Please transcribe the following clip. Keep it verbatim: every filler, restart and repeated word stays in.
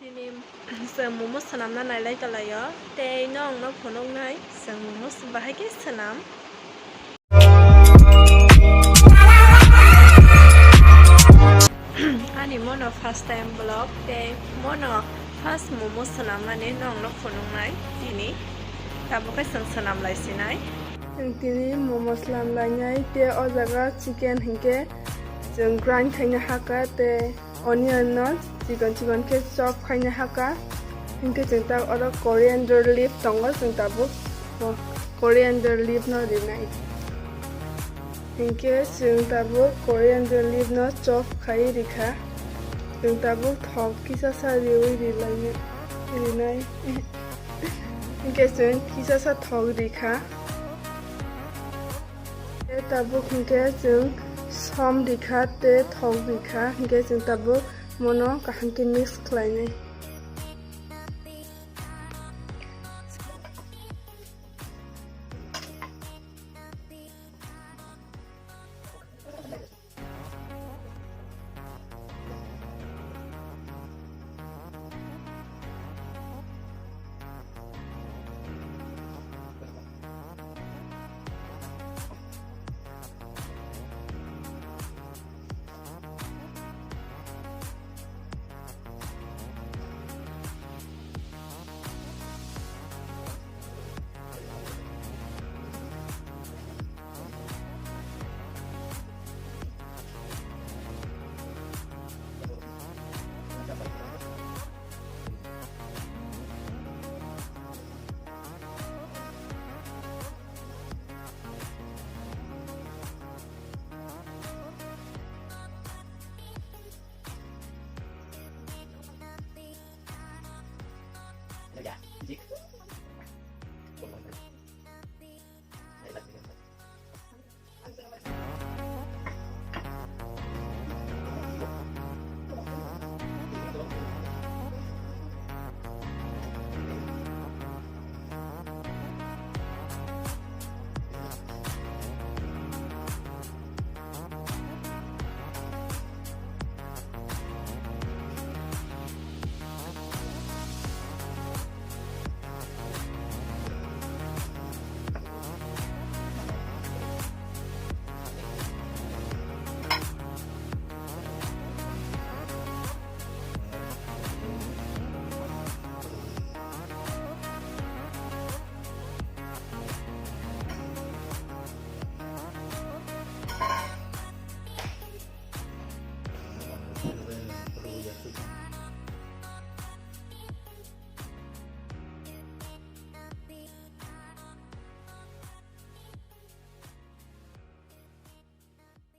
Tini chwng momo swnamna nailai tonglaio, tei nwng no phunuknai chwng momo bahai khe swnam. Ani mono first time vlog, tei mono first momo swnamnani nwng no phunuknai tini. Tabuk khe chwng swnam lai sinai. Chwng tini momo swnam lainai, tei o jaga chicken hinkhe chwng grind khaina hakha, tei onion no chikon chikon khe chop khaina hakha. Hinkhe chwng ta oro coriander leaf tongo, chwng tabuk coriander leaf no rinai. Hinkhe chwng tabuk coriander leaf no chop khai rikha. Chwng tabuk thok kisa sa riui rilai rinai. Hinkhe chwng kisa sa thok rikha. Tei tabuk hinkhe chwng som rikha tei thok rikha, hinkhe chwng tabuk mono kaham khe mix khlainai.